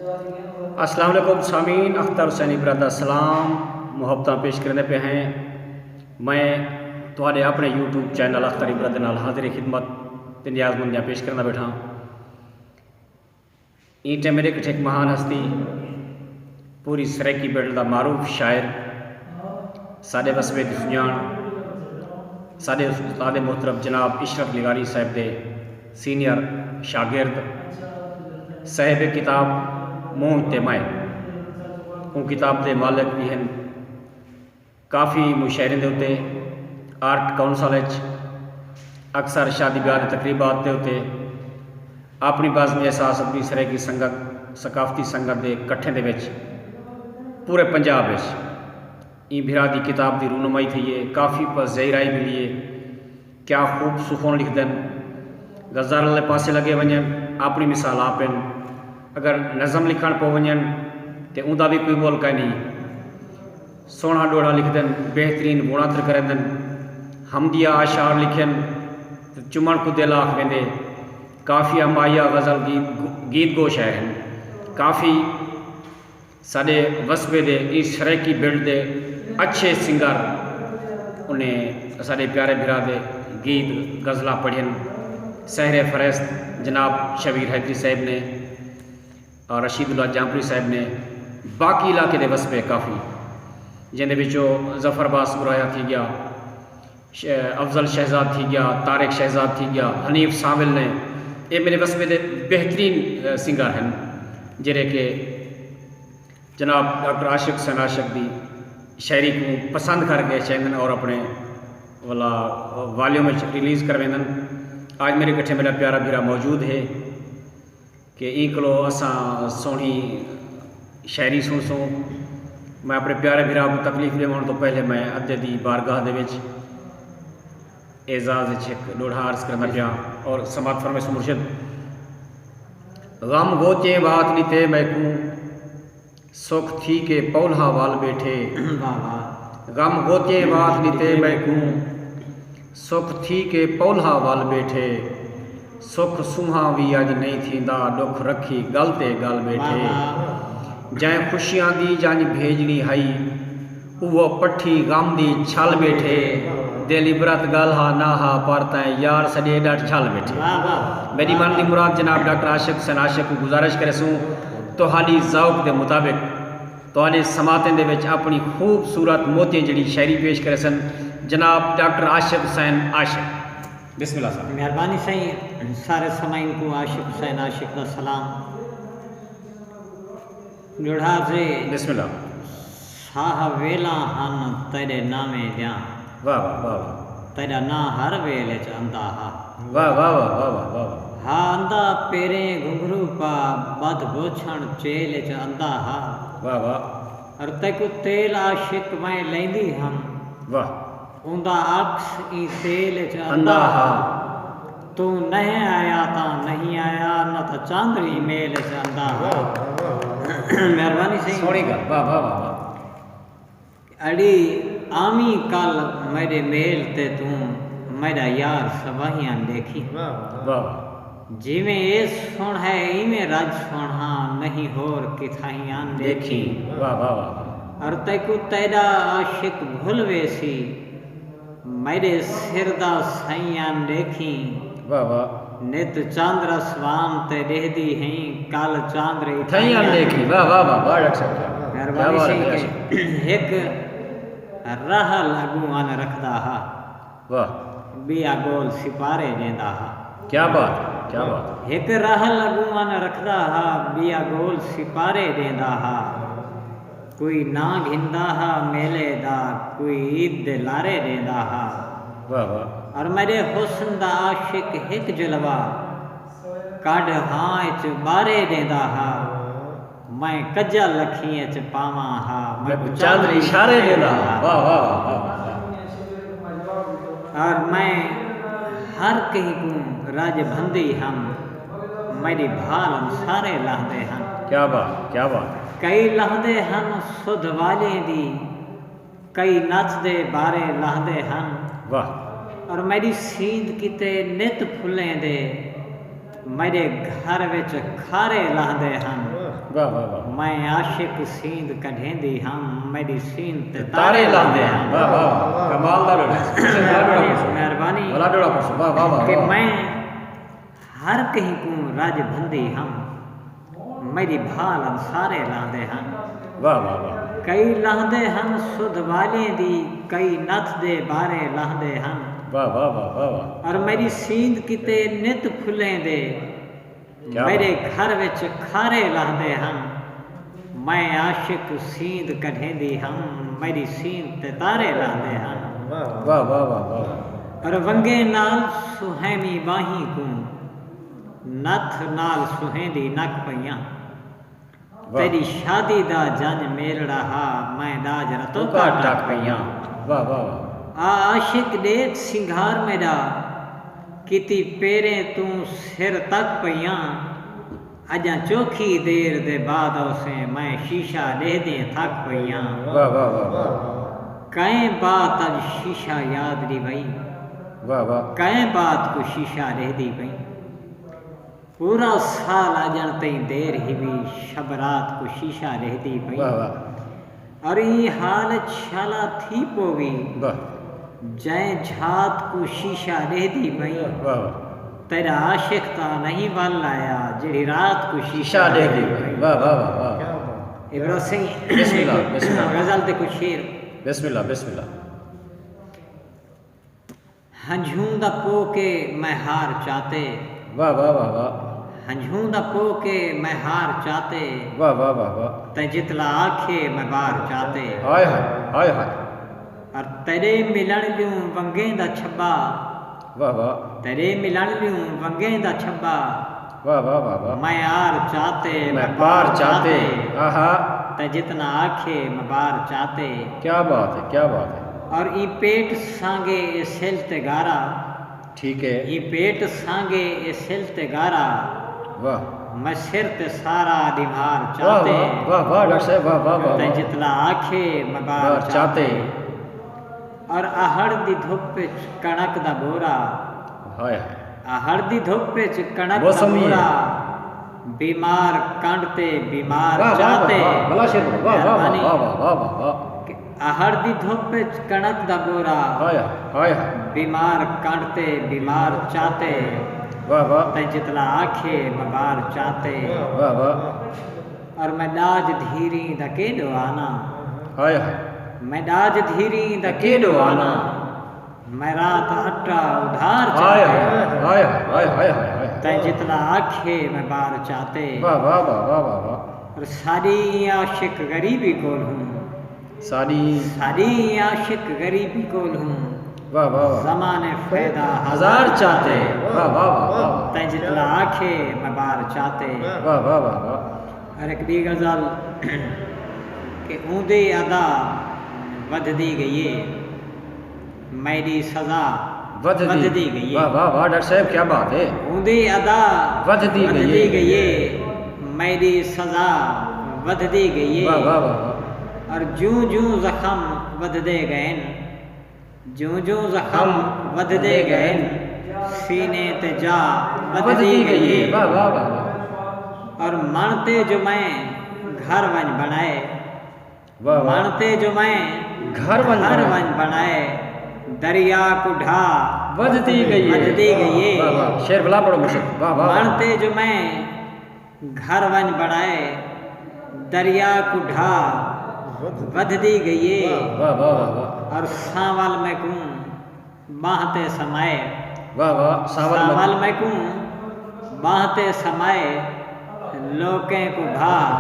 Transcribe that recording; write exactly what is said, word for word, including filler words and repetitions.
السلام علیکم سامعین، اختر حسینی برادر دا سلام، محبتاں پیش کرندے پئے ہیں۔ میں تہاݙے اپݨے یوٹیوب چینل اختر عبرت دے نال حاضر خدمت تے نیاز مندیاں پیش کرندا ٻیٹھاں۔ ایں ٹائم میݙے کٹھے ہک مہان ہستی، پوری سرائیکی بیلٹ دا معروف شاعر، ساݙے وسبے دی سنڄاݨ، ساݙے استاد محترم جناب عشرت لغاری صاحب دے سینئر شاگرد، صاحب کتاب مونجھ تے میں، اوں کتاب دے مالک وی ہن۔ کافی مشاعریں دے اتے آرٹ کونسل اچ اکثر شادی بیاہ دے تقریبات دے اتے اپݨی بزم احساس ادبی سرائیکی سنگت، ثقافتی سنگت دے کٹھیں دے وچ پورے پنجاب اچ ایں بھرا دی کتاب دی رونمائی تھئی ہے، کافی پذیرائی ملی ہے۔ کیا خوب سخن لکھدن، غزل والے پاسے لڳے ونڄن، اپݨی مثال آپ ہن۔ اگر نظم لکھݨ پو ونڄن تے اوندا وی کوئی مول کائنی۔ سوہݨا ݙوہڑا لکھدن، بہترین بݨاثر کریندن۔ حمدیہ اشعار لکھن تے چمݨ کوں دل آکھ ویندے۔ کافی امائیہ غزل گیت، گیت گو شاعر ہن۔ کافی ساݙے وسبے دے ایں سرائیکی بیلٹ دے اچھے سنگر انہیں ساݙے پیارے بھرا دے گیت غزلاں پڑھن۔ سحر فہرست جناب شبیر حیدری صاحب نے اور رشید اللہ جامپری صاحب نے، باقی علاقے دے وسبے کافی، جیندے وچوں ظفر عباس برایا تھی ڳیا، ش-، افضل شہزاد تھی ڳیا، طارق شہزاد تھی ڳیا، حنیف سانول نے، اے میݙے وسبے دے بہترین، اے، سنگر ہن، جیڑھے کہ جناب ڈاکٹر عاشق حسین عاشق دی شاعری کوں پسند کر کے چیندن اور اپݨے ولا والیوم وچ ریلیز کرویندن۔ اڄ میݙے کٹھے میݙا پیارا بھرا موجود ہے کہ ایں کولو اساں سوہݨی شاعری سݨسوں۔ میں اپݨے پیارے بھرا کوں تکلیف ݙیوݨ توں پہلے میں ادے دی بارگاہ دے وچ اعزاز وچ ہک ݙوہڑا عرض کرنا پیا اور سماعت فرمائیسوں مرشد۔ غم غوچیں وات ݙتے میکوں، سکھ تھی کے پولھا ول ٻیٹھے۔ واہ واہ۔ غم غوچیں وات ݙتے میکوں، سکھ تھی کے پولھا ول ٻیٹھے۔ سکھ سونہاں وی اڄ نئیں تھیندا، ݙکھ رکھی ڳل تے ڳل ٻیٹھے۔ واہ واہ۔ جئیں خوشیاں دی ڄنڄ بھیڄݨی ہئی، اوہو پٹھی غم دی چھل ٻیٹھے۔ دل عبرت ڳالھ ہا نہ ہا، پر تیں یار سݙے ݙٹ چھل ٻیٹھے۔ واہ واہ۔ میݙی من دی مراد جناب ڈاکٹر عاشق حسین عاشق کوں گزارش کریسوں، تہاݙی ذوق دے مطابق تہاݙے سماعتیں دے وچ اپݨی خوبصورت موتیاں جیڑھی شاعری پیش کریسن جناب ڈاکٹر عاشق حسین عاشق۔ بسم اللہ صاحب۔ مہربانی سائیں، سارے سامعین کوں عاشق حسین عاشق دا سلام۔ ݙوہڑا عرض ہے۔ بسم اللہ۔ ساہ ویلاں ہن تیݙے ناویں دیاں۔ واہ واہ، واہ واہ۔ تیݙا ناں ہر ویل اچ آندا ہا۔ واہ واہ واہ، واہ واہ، واہ واہ۔ ہا آندا پیریں گھنگھرو پا، ٻدھ بوچھݨ چیل اچ آندا ہا۔ واہ واہ۔ اور تیکوں تیل عاشق میں لیندی ہم۔ واہ۔ اوندا عکس ایں تیل اچ آندا آندا ہا۔ ہا۔ توں نئیں آیا تاں نئیں آیا، نہ تاں چاندری میل اچ آندا ہا۔ واہ واہ واہ واہ۔ مہربانی سائیں۔ سوہݨی ڳالھ، واہ واہ واہ واہ۔ اڑی آویں کل میݙے میل تے توں، میݙا یار سواہیاں ݙیکھیں۔ واہ واہ۔ واہ۔ جیویں اے سݨ ہے ایویں رڄ سݨ ہاں، نئیں ہور کتھاہیاں ݙیکھیں۔ ݙیکھیں۔ واہ واہ واہ۔ اور تیکوں تیݙا عاشق بھل ویسی، میݙے سر دا سئیاں ݙیکھیں۔ واہ واہ۔ نت چاندر اسمان تے ݙیہدی ہئیں، کل چاندر اتھائیاں اتھائیاں ݙیکھیں۔ واہ واہ واہ واہ، ڈاکٹر صاحب، کیا، کیا مہربانی بات ہے، سائیں کیا کہ شاعر۔ ہک رحل اڳوں ان رکھدا ہا۔ واہ۔ ٻیا ڳول سپارے ݙیندا ہا۔ کیا بات ہے، کیا بات ہے۔ ہک رحل اڳوں ان رکھدا ہا، ٻیا ڳول سپارے ݙیندا ہا۔ کوئی ناں گھندا ہا میلے دا، کوئی عید دے لارے ݙیندا ہا۔ واہ واہ۔ اور میݙے حسن دا عاشق ہک جلوہ، کڈھ ہاں اچ ٻارے ݙیندا ہا۔ میں کجل اکھیں اچ پاواں ہا، میکوں میکوں چاندری چاندری اشارے اشارے ݙیندا ہا۔ ݙیندا ہا۔ واہ، واہ، واہ، واہ، واہ۔ اور میں ہر کہیں کوں رڄ بھندی ہم، میݙی بھال انسارے لہندے ہن۔ کیا بات، کیا بات۔ کئی لہندے ہن سدھ والیں دی، کئی نت دے بارے لہندے ہن۔ واہ۔ اور میݙی سیند کیتے نت پھلیں دے، میݙے گھر وچ کھارے لہندے ہن۔ واہ۔ واہ واہ واہ۔ میں عاشق سیند کڈھیندی ہم، میݙی سیند تے تارے لاہندے ہن۔ واہ واہ واہ، کمال دا ݙوہڑا۔ مہربانی، مہربانی۔ ولا ݙوہڑا پڑھسو۔ واہ واہ واہ۔ کہ میں ہر کہیں کوں رڄ بھندی ہم، میݙی بھال انسارے لاہندے ہن۔ واہ واہ واہ۔ کئی لاہندے ہن سدھ والیں دی، کئی نتھ دے بارے لاہندے ہن۔ واہ واہ واہ واہ واہ۔ اور میݙی سیند کیتے نت پھلیں دے، کیا میݙے گھر وچ کھارے لاہندے ہن۔ میں عاشق سیند کڈھیندی ہم، میݙی سیند تے تارے لاہندے ہن۔ واہ واہ واہ واہ۔ پر ونگیں نال سہیمی ٻاہیں کوں، نتھ نال سہیندی نک پئیاں۔ واہ۔ تیݙی شادی دا جنج میلڑا ہا، میں ݙاج رتوکا ٹک پئیاں۔ واہ واہ واہ۔ آ عاشق ݙیکھ سنگھار میݙا، کیتی پیریں توں سر تک پئیاں۔ اڄاں چوکھی دیر دے بعد اوسیں، میں شیشہ ݙیہدیں تھک پئیاں۔ واہ واہ واہ واہ۔ کئیں بات اڄ شیشہ یاد ݙیوئی، واہ واہ۔ کئیں بات کوں شیشہ ݙیہدی پئی۔ پورا سال اڄݨ تئیں دیر ہیوی، شب رات کوں شیشہ ݙیہدی پئی۔ واہ واہ۔ اور ایں حال اچ شالا تھی پووی، واہ۔ جئیں جھات کوں شیشہ ݙیہدی پئی۔ واہ واہ۔ تیݙا عاشق تاں نہیں ول آیا، جیڑھی رات کوں شیشہ شیشہ ݙیہدی پئی۔ واہ واہ واہ واہ۔ ابرو سئیں، بسم اللہ، بسم اللہ۔ غزل دے کچھ شعر۔ بسم اللہ، بسم اللہ۔ ہنجھوں دا پو کے میں ہار چاتے۔ واہ واہ واہ واہ۔ ہنجھوں دا پو کے میں ہار چاتے۔ واہ واہ واہ واہ۔ تیں جتلا آکھے میں بار چاتے۔ ہائے ہائے، ہائے ہائے۔ اور تیݙے ملݨ لیوں ونگیں دا چھٻا۔ واہ واہ۔ تیݙے ملݨ لیوں ونگیں دا چھٻا۔ واہ واہ واہ واہ۔ میں آر چاتے، میں پار چاتے۔ آہا۔ تیں جتنا آکھے میں بار چاتے۔ کیا بات ہے، کیا بات ہے۔ اور ایں پیٹ سانگے اے سل تے گارا۔ ٹھیک ہے۔ ایں پیٹ سانگے اے سل تے گارا۔ واہ۔ میں سر تے سارا ݙیوار واہ چاتے۔ واہ، واہ واہ ڈاکٹر صاحب، واہ واہ واہ تیں واہ۔ جتلا آکھے میں بار بار چاتے۔ اور اہڑ دی دھپ وچ کݨک دا بورا۔ ہائے ہائے۔ اہڑ دی دھپ وچ کݨک دا موسمی ہے۔ بورا۔ بیمار کنڈ تے بیمار واہ واہ چاتے۔ واہ، بلا شیر بولو۔ واہ واہ واہ مہربانی۔ واہ واہ واہ واہ واہ۔ کہ اہڑ دی دھپ وچ کݨک دا بورا۔ ہائے ہائے ہائے۔ بیمار کنڈ تے بیمار چاتے۔ واہ واہ۔ تیں جتلا آکھے میں بار چاتے۔ واہ واہ۔ اور میں ݙاج دھیریں دا کیݙو آنا۔ ہائے ہائے۔ میں ݙاج دھیریں دا کیݙو آنا۔ میں رات اٹا ادھار ہائے چاتے۔ ہائے ہائے ہائے ہائے ہائے ہائے۔ تیں جتلا آکھے میں بار چاتے۔ واہ واہ واہ واہ واہ واہ۔ اور ساݙی ایں عاشق غریبی کول ہوں۔ ساݙی۔ ساݙی ایں عاشق غریبی کول ہوں۔ واہ واہ واہ۔ زمانے فائدہ ہزار چاتے۔ واہ واہ واہ واہ۔ تیں جتلا آکھے میں بار چاتے۔ واہ واہ واہ واہ۔ اور ہک ٻی غزل کہ اوندی ادا ودھدی ڳئی ہے، میݙی سزا ودھدی۔ ودھدی ڳئی ہے۔ واہ واہ واہ ڈاکٹر صاحب، کیا بات ہے۔ اوندی ادا ودھدی ڳئی ودھدی ہے۔ ڳئی ہے، میݙی سزا ودھدی ڳئی ہے۔ واہ واہ واہ واہ۔ اور جوں جوں زخم ودھدے ڳئن، جوں جوں زخم ودھدے ڳئن، سینے تے جا ودھدی ڳئی ہے۔ واہ واہ واہ واہ۔ اور مݨ تے جو میں گھر ونڄ بݨائے، واہ واہ۔ مݨ تے جو میں گھر ونڄ گھر بݨائے۔ ونڄ بݨائے، دریا کوں ڈھا ودھدی ڳئی ہے۔ ودھدی ڳئی ہے۔ واہ واہ۔ شعر بلا پڑھو مرشد۔ واہ واہ واہ۔ مݨ تے جو میں گھر ونڄ بݨائے، دریا کوں ڈھا ودھدی ڳئی ہے۔ واہ واہ واہ واہ۔ اور سانول میکوں ٻانہہ تے سمائے۔ واہ واہ۔ سانول سانول میکوں ٻانہہ تے سمائے، لوکیں کوں بھا